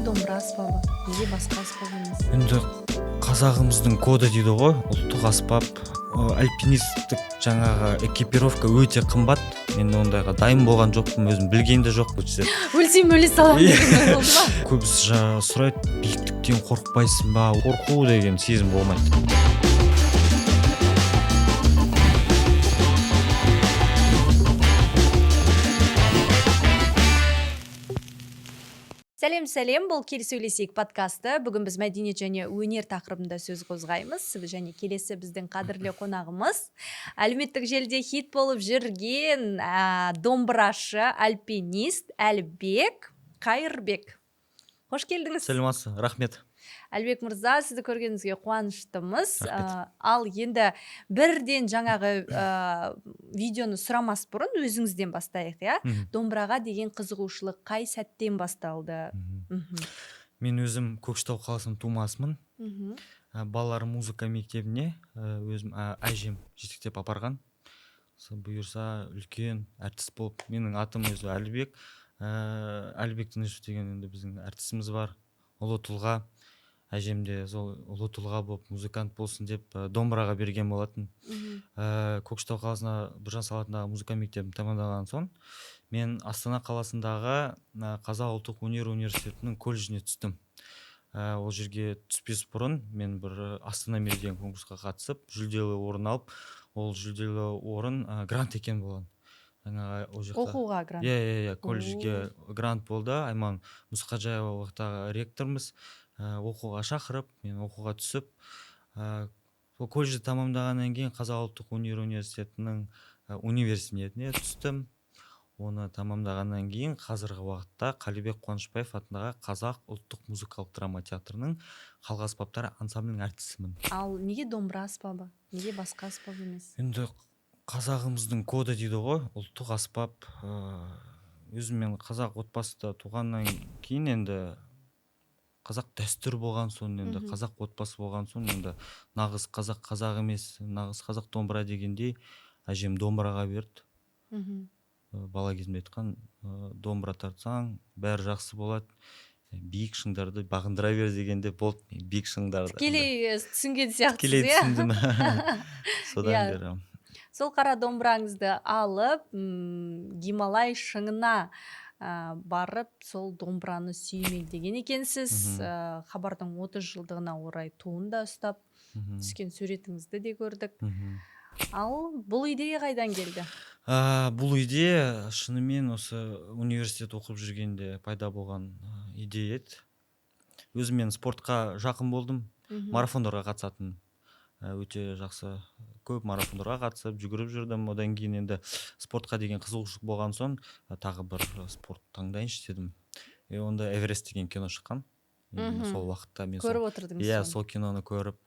Домбыра аспабы неге басқа аспап емес? Енді қазағымыздың коды дейді ғой, ұлттық аспап. Альпинисттік жаңағы экипировка өте қымбат. Мен ондайға дайын болған жоқпын, өзім білген де жоқпын. Өлсем өле саламын деген ой болды ма? Көбісі жаңағы сұрайды, биіктіктен қорықпайсың ба? Қорқу деген сезім болмайды. Сәлем, сәлем, бұл «Кел сөйлесейік» подкасты. Бүгін біз мәдениет және өнер тақырыбында сөз қозғаймыз. Және келесі біздің қадірлі қонағымыз әлеуметтік желіде хит болып жүрген домбырашы, альпинист Әлібек Қайырбек. Қош келдіңіз. Сәлеметсіз, рахмет. Әлібек мырза, сізді көргенімізге қуаныштымыз. Рахмет. Ал енді бірден жаңағы видеоны сұрамас бұрын өзіңізден бастайық, иә? Домбыраға деген қызығушылық қай сәттен басталды? Мен өзім Көкшетау қаласының тумасымын. Балалар музыка мектебіне өзім әжем жетектеп апарған. Сол бұйырса, үлкен әртіс болып. Менің атым өзі Әлібек. Әлібек Тынышев деген енді біздің әртісіміз бар, ұлы тұлға. Әжем де сол ұлы тұлға болып, музыкант болсын деп домбыраға берген болатын. Көкшетау қаласына Біржан сал атындағы музыка мектебін тәмамдаған соң мен Астана қаласындағы Қазақ ұлттық өнер университетінің колледжіне түстім. Ол жерге түспес бұрын мен бір «Астана мир» деген конкурсқа қатысып, жүлделі орын алып, ол жүлделі орын грант екен болған жаңағы ол жақта. Оқуға грант? Иә, колледжге грант болды. Айман Мұсақожаева ол жақтағы ректорымыз оқуға шақырып, мен оқуға түсіп, сол колледжді тамамдағаннан кейін Қазақ ұлттық өнер университетінің университетіне түстім. Оны тамамдағаннан кейін қазіргі уақытта Қалибек Қуанышбаев атындағы Қазақ ұлттық музыкалық драма театрының халық аспаптары ансамблінің әртісімін. Ал неге домбыра аспабы, неге басқа аспап емес? Енді қазағымыздың коды дейді ғой, ұлттық аспап. Өзім мен қазақ отбасында туғаннан кейін, енді қазақ дәстүр болған соң, енді қазақ отбасы болған соң, енді нағыз қазақ қазақ емес, нағыз қазақ домбыра дегендей, әжем домбыраға берді. Бала кезімде айтқан: «Домбыра тартсаң, бәрі жақсы болады, биік шыңдарды бағындыра бер» дегенде болды, мен биік шыңдарды Тікелей түсінген сияқтысыз. Тікелей Иә. түсіндім содан бері. Сол қара домбыраңызды алып, Гималай шыңына барып, сол домбыраны сүйемелдеген екенсіз. Хабардың 30 жылдығына орай туын да ұстап түскен суретіңізді де көрдік. Ал бұл идея қайдан келді? Бұл идея шынымен осы университет оқып жүргенде пайда болған идея еді. Өзім мен спортқа жақын болдым, марафондарға қатысатын, өте жақсы, көп марафондарға қатысып, жүгіріп жүрдім. Одан кейін енді спортқа деген қызығушылық болған соң, тағы бір спорт таңдайыншы дедім. И онда «Эверест» деген кино шыққан. Именно сол уақытта мен Көріп отырдыңыз иә соны. Сол киноны көріп,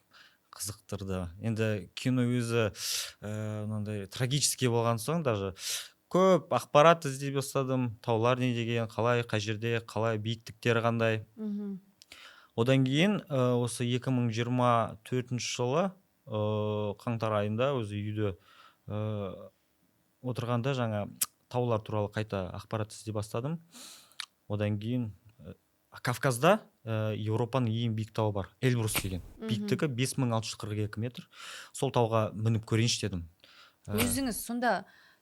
қызықтырды. Енді кино өзі мынандай трагический болған соң, даже көп ақпарат іздей бастадым: таулар не деген, қалай, қай жерде, қалай, биіктіктері қандай. Одан кейін осы 2024 жылы қаңтар айында өзі үйде отырғанда жаңа таулар туралы қайта ақпарат іздей бастадым. Одан кейін Кавказда Еуропаның ең биік тауы бар, Эльбрус деген. Биіктігі 5642 метр. Сол тауға мініп көрейінші дедім. Өзіңіз сонда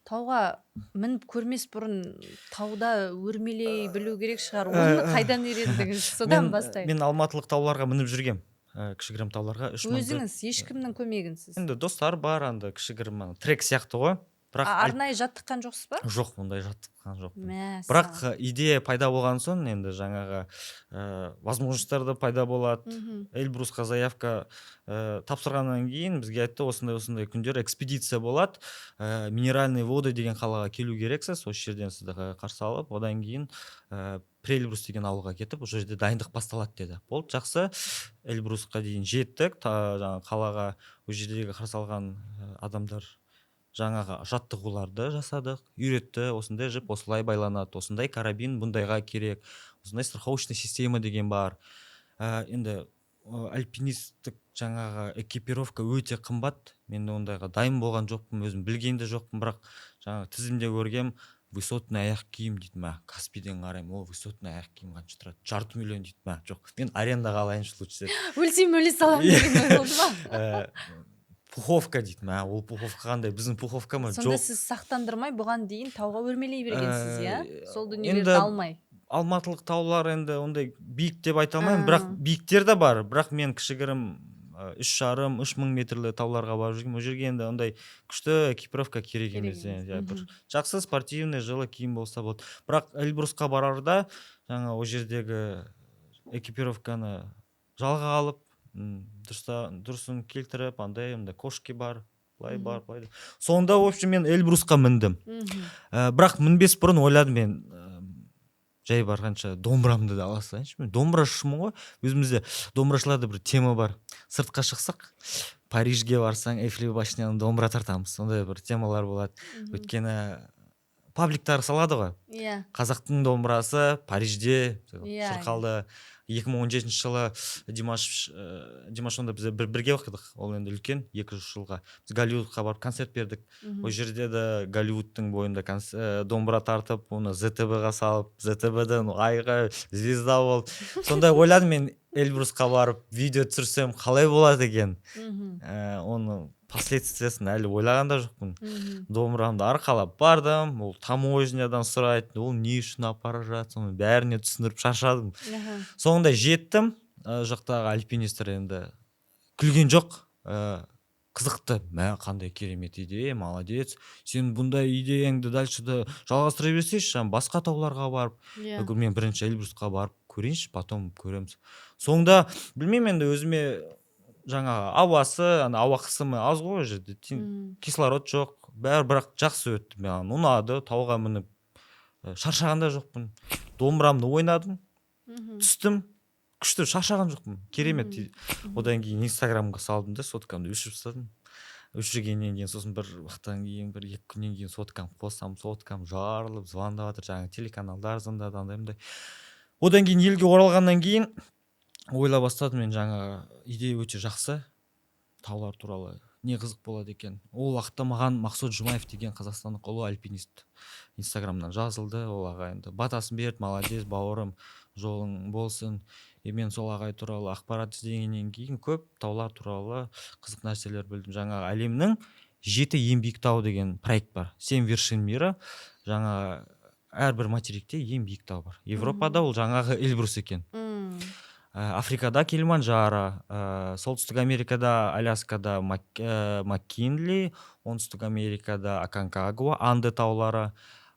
тауға мініп көрмес бұрын тауда өрмелей білу керек шығар. Оны қайдан үйрендіңіз? Содан бастайық. Мен алматылық тауларға мініп жүргем, кішігірім тауларға, 3000. Өзіңіз, ешкімнің көмегінсіз? Енді достар бар, анда кішігірім ана трек сияқты ғой, бірақ Арнайы жаттыққан жоқсыз ба? Жоқ, ондай жаттыққан жоқпын. Мәссаған. Бірақ идея пайда болған соң, енді жаңағы возможностьтар да пайда болады. Эльбрусқа заявка тапсырғаннан кейін бізге айтты: осындай осындай күндері экспедиция болады, Минеральные Воды деген қалаға келу керексіз, осы жерден сізді қарсы алып, одан кейін Приэльбрус деген ауылға кетіп, ол жерде дайындық басталады деді. Болды, жақсы. Эльбрусқа дейін жеттік, жаңағы қалаға. Ол жердегі қарсы алған адамдар жаңағы жаттығуларды жасадық, үйретті: осындай жіп осылай байланады, осындай карабин бұндайға керек, осындай страховочный система деген бар. Енді альпинисттік жаңағы экипировка өте қымбат. Мен ондайға дайын болған жоқпын, өзім білген де жоқпын, бірақ жаңағы тізімде көргем. Высотный аяқ киім дейді. Мә, Каспийден қараймын, о, высотный аяқ киім қанша тұрады? Жарты миллион дейді. Мә, жоқ, мен арендаға алайыншы лучше деп. Өлсем, өле саламын деген ой болды ма? Пуховка дейді. Мә, ол пуховка қандай, біздің пуховка ма? Сонда Жоқ. сіз сақтандырмай, бұған дейін тауға өрмелей бергенсіз, иә, сол дүниелерді Енді алмай? Алматылық таулар енді ондай биік деп айта алмаймын, бірақ биіктер де бар. Бірақ мен кішігірім, 3,5-3000 метрлі тауларға барып жүргенмін. Ол жерге енді ондай күшті экипировка керек Керек емес. емес. Иә, бір жақсы спортивный жылы киім болса болды. Бірақ Эльбрусқа барарда жаңа ол жердегі экипировканы жалға алып, дұрысын келтіріп, андай мындай кошки бар, былай бар, былай. Сонда, в общем, мен Эльбрусқа міндім. Бірақ мінбес бұрын ойладым: мен жай барғанша домбырамды да ала салайыншы, мен домбырашымын ғой. Өзімізде, домбырашыларда, бір тема бар: сыртқа шықсақ, Парижге барсаң, Эйфелев башняны домбыра тартамыз, сондай бір темалар болады. Өйткені пабликтар салады ғой, қазақтың домбырасы Парижде шырқалды. 2017 жылы Димаш, онда біз бірге оқыдық, ол енді үлкен 2 жылға, біз Голливудқа барып концерт бердік. Ол жерде де Голливудтың бойында домбыра тартып, оны ЗТБ ға салып, ЗТБ-дан айға звезда болып. Сондай ойладым: мен Эльбрусқа барып видео түсірсем, қалай болады екен? Оны последствиясын әлі ойлаған да жоқпын. Домбырамды арқалап бардым. Ол таможнядан сұрайды, ол не үшін апарып жатсың, оның бәріне түсіндіріп шаршадым. Соңында жеттім. Ана жақтағы альпинистер енді күлген жоқ, қызықты: «Мә, қандай керемет идея, молодец, сен бұндай идеяңды дальше да жалғастыра берсейші, жаңа басқа тауларға барып». Я говорю: «Мен бірінші Эльбрусқа барып көрейінші, потом көреміз». Соңында білмеймін енді, өзіме жаңағы ауасы, ана ауа қысымы аз ғой ол жерде, кислород жоқ бәрі, бірақ жақсы өтті, маған ұнады. Тауға мініп, шаршаған да жоқпын, домбырамды ойнадым, түстім, күшті, шаршаған жоқпын, керемет. Одан кейін Инстаграмға салдым да, соткамды өшіріп тастадым. Өшіргеннен кейін, сосын бір уақыттан кейін, 1-2 күннен кейін соткамды қоссам, соткам жарылып, звондап жатыр, жаңағы телеканалдар звондады, андай мындай. Одан кейін елге оралғаннан кейін ойлай бастадым мен: жаңағы идея өте жақсы, таулар туралы не қызық болады екен. Ол уақытта маған Мақсұт Жұмаев деген қазақстандық ұлы альпинист Инстаграмнан жазылды. Ол аға енді батасын берді: «Молодец, бауырым, жолың болсын». И мен сол ағай туралы ақпарат іздегеннен кейін көп таулар туралы қызық нәрселер білдім. Жаңағы әлемнің жеті ең биік тауы деген проект бар, «Семь вершин мира». Жаңа әрбір материкте ең биік тау бар. Европада ол жаңағы Эльбрус екен. Африкада Килиманджаро, Солтүстік Америкада, Аляскада Маккинли, Оңтүстік Америкада Аконкагуа, Анды таулары,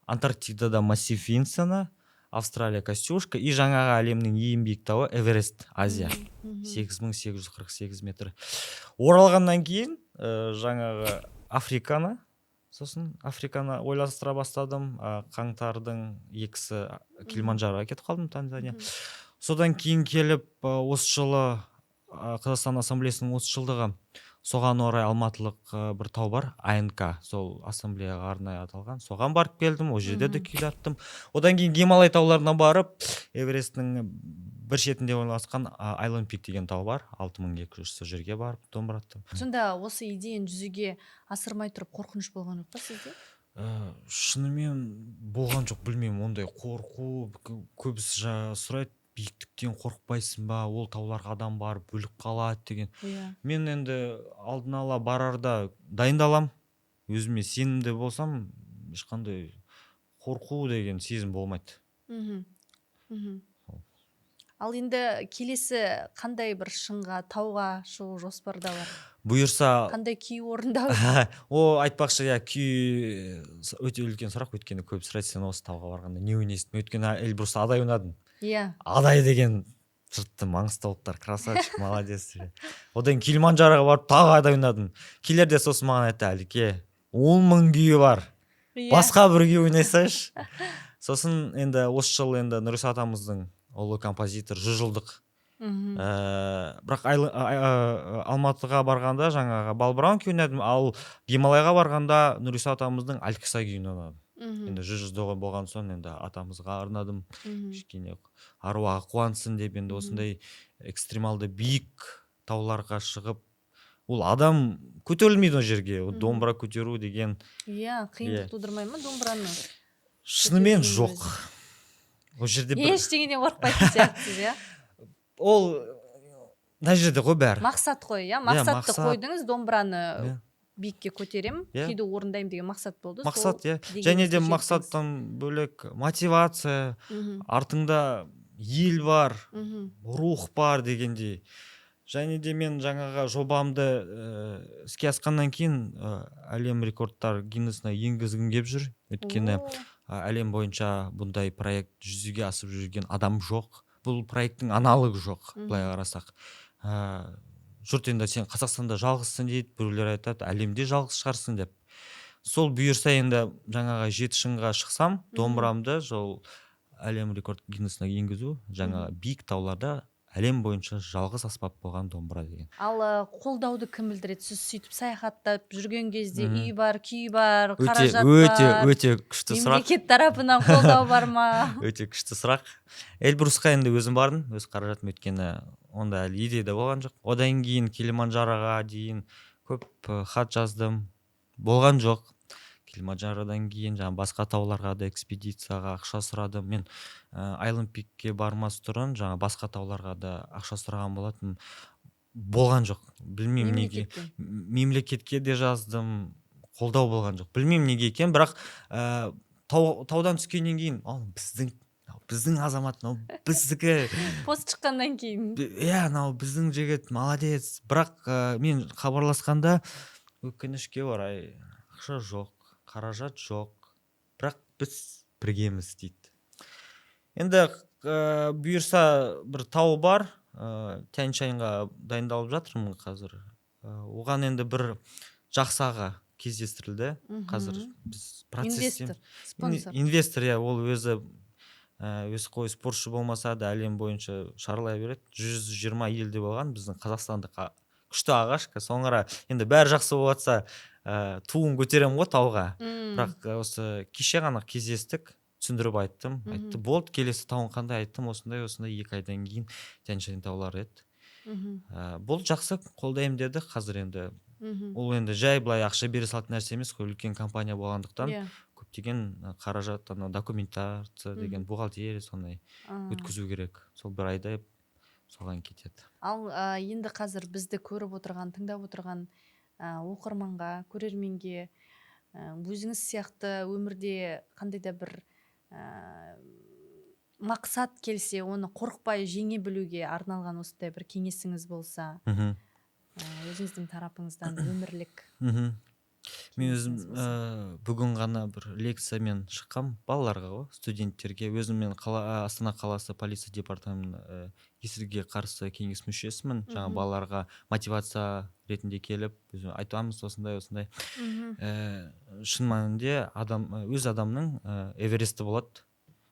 Антарктидада массив Винсона, Австралия Костюшко и жаңағы әлемнің ең биік тауы Эверест, Азия, 8848 метр. Оралғаннан кейін жаңағы Африканы, сосын Африканы ойластыра бастадым. Қаңтардың 2-сі Килиманджароға кетіп қалдым, Танзания. Содан кейін келіп, осы жылы Қазақстан ассамблеясының 30 жылдығы, соған орай алматылық бір тау бар, АНК, сол ассамблеяға арнайы аталған, соған барып келдім. Ол жерде де күй тарттым. Одан кейін Гималай тауларына барып, Эвересттің бір шетінде орналасқан Айланд Пик деген тау бар, 6200, сол жерге барып домбыра тарттым. Сонда осы идеяны жүзеге асырмай тұрып қорқыныш болған жоқ па сізде? Шынымен болған жоқ, білмеймін, ондай қорқу. Көбісі жаңа сұрайды: «Биіктіктен қорықпайсың ба, ол тауларға адам барып өліп қалады» деген. Мен енді алдын ала барарда дайындаламын, өзіме сенімді болсам, ешқандай қорқу деген сезім болмайды. мхм мхм Сол. Ал енді келесі қандай бір шыңға, тауға шығу жоспарда бар? Бұйырса. Қандай күй орындау? О, айтпақшы, иә, күй өте үлкен сұрақ, өйткені көп сұрайды: «Сен осы тауға барғанда не ойнайсың?» Өйткені Эльбруста Адай ойнадым. Адай деген жұртты, маңғыстаулықтар «Красавчик, молодец» деген. Одан кейін Килиманджароға барып, тағы Адай ойнадым. Келерде сосын маған айтты: «Әлике, 10 000 күйі бар, басқа бір күй ойнай салайыншы». Сосын енді осы жылы енді Нұрғиса атамыздың, ұлы композитор, 100 жылдық. Бірақ Алматыға барғанда жаңағы Балбырауын күйін ойнадым, ал Гималайға барғанда Нұрғиса атамыздың Әлқисса күйін ойнадым. Енді 100 жылдығы болған соң, енді атамызға арнадым, кішкене аруағы қуансын деп. Енді осындай экстремалды биік тауларға шығып, ол адам көтерілмейді ол жерге. Ол домбыра көтеру деген. Иә, қиындық тудырмай ма домбыраны? Шынымен Көтерудің жоқ. Өзі. Ол жерде бір Ештеңеден қорықпайтын сияқтысыз, иә? Ол мына жерде ғой бәрі. Мақсат қой, иә? Мақсатты Мақсат. қойдыңыз, домбыраны биікке көтеремін, күйді орындаймын деген мақсат болды. Мақсат, Сол иә. Және де дегеніңізге жеттіңіз. мақсаттан бөлек мотивация, артыңда ел бар, рух бар дегендей. Және де мен жаңағы жобамды іске асқаннан кейін әлем рекордтар Гиннесіне енгізгім келіп жүр, өйткені О, әлем бойынша бұндай проект жүзеге асып жүрген адам жоқ, бұл проекттің аналогы жоқ. Былай қарасақ, жұрт енді «сен Қазақстанда жалғызсың» дейді, біреулер айтады «әлемде жалғыз шығарсың» деп. Сол бұйырса, енді жаңағы жеті шыңға шықсам, домбырамды сол әлем рекорд Гиннесіне енгізу, жаңағы биік тауларда әлем бойынша жалғыз аспап болған домбыра деген. Ал қолдауды кім білдіреді? Сіз сөйтіп саяхаттап жүрген кезде үй бар, күй бар, Өте қаражат өте бар. Өте күшті сұрақ. Мемлекет тарапынан қолдау бар ма? Өте күшті сұрақ. Эльбрусқа енді өзім бардым, өз қаражатым, өйткені онда әлі идея да болған жоқ. Одан кейін Килиманджароға дейін көп хат жаздым, болған жоқ. Килиманджародан кейін жаңағы басқа тауларға да экспедицияға ақша сұрадым. Мен Айленд Пикке бармас бұрын жаңа басқа тауларға да ақша сұраған болатынмын, болған жоқ, білмеймін неге. Мемлекеттен. Мемлекетке де жаздым, қолдау болған жоқ, білмеймін неге екенін. Бірақ таудан түскеннен кейін: «Ау, біздің азамат, мынау біздікі». Пост шыққаннан кейін. Иә, мынау біздің жігіт, молодец. Бірақ мен хабарласқанда, өкінішке орай, ақша жоқ, қаражат жоқ, бірақ біз біргеміз дейді. Енді бұйырса, бір тау бар, Тянь Шаньға дайындалып жатырмын қазір. Оған енді бір жақсы аға кездестірілді. Қазір біз процесте. Инвестор, спонсор. Инвестор, иә. Ол өзі әуесқой спортшы болмаса да, әлем бойынша шарлай береді, 120 елде болған біздің қазақстандық күшті ағашка. Соңыра енді бәрі жақсы болып жатса, туын көтеремін ғой тауға. Бірақ осы кеше ғана кездестік, түсіндіріп айттым. Айтты: «Болды, келесі тауың қандай?» Айттым: осындай осындай 2 айдан кейін Тянь Шань таулары еді. Болды, жақсы, қолдаймын деді. Қазір енді ол енді жай былай ақша бере салатын нәрсе емес қой, үлкен компания болғандықтан көптеген қаражат, анау документация деген, бухгалтерия сондай өткізу керек, сол бір айдай соған кетеді. Ал енді қазір бізді көріп отырған, тыңдап отырған оқырманға, көрерменге өзіңіз сияқты өмірде қандай да бір мақсат келсе, оны қорықпай жеңе білуге арналған осындай бір кеңесіңіз болса, өзіңіздің тарапыңыздан өмірлік Мен өзім кеңесіңіз болса. Бүгін ғана бір лекциямен шыққам балаларға ғой, студенттерге. Өзім мен қала, Астана қаласы полиция департаментінің есірткіге қарсы кеңес мүшесімін. Жаңа балаларға мотивация ретінде келіп, өзім айтамыз осындай осындай. Шын мәнінде адам, өз адамның Эвересті болады.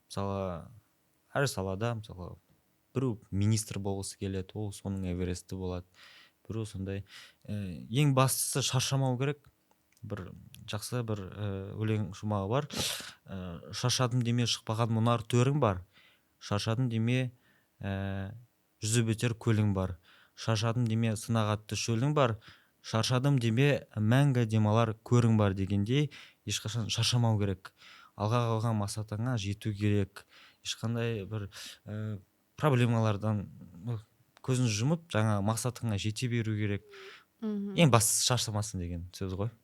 Мысалы, әр салада, мысалы, біреу министр болғысы келеді, ол соның Эвересті болады, біреу сондай. Ең бастысы шаршамау керек. Бір жақсы бір өлең шумағы бар: «Шаршадым деме, шықпаған мұнар төрің бар, шаршадым деме, жүзіп өтер көлің бар, шаршадым деме, сынақ атты шөлің бар, шаршадым деме, мәңгі демалар көрің бар» дегендей, ешқашан шаршамау керек, алға қойған мақсатыңа жету керек. Ешқандай бір проблемалардан көзін жұмып, жаңа мақсатыңа жете беру керек. Ең бастысы шаршамасын деген сөз ғой.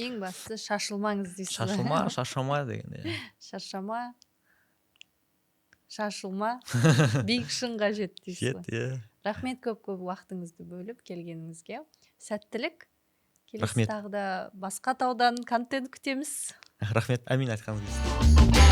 Ең бастысы шашылмаңыз дейсіз ғой. Шашылма, шаршама деген, иә. Шаршама, шашылма, биік шыңға жет дейсіз Жет. ғой. Иә. Рахмет көп көп уақытыңызды бөліп келгеніңізге, сәттілік келесі. Рахмет. Тағы да басқа таудан контент күтеміз. Рахмет, әмин, айтқаныңыз келсін.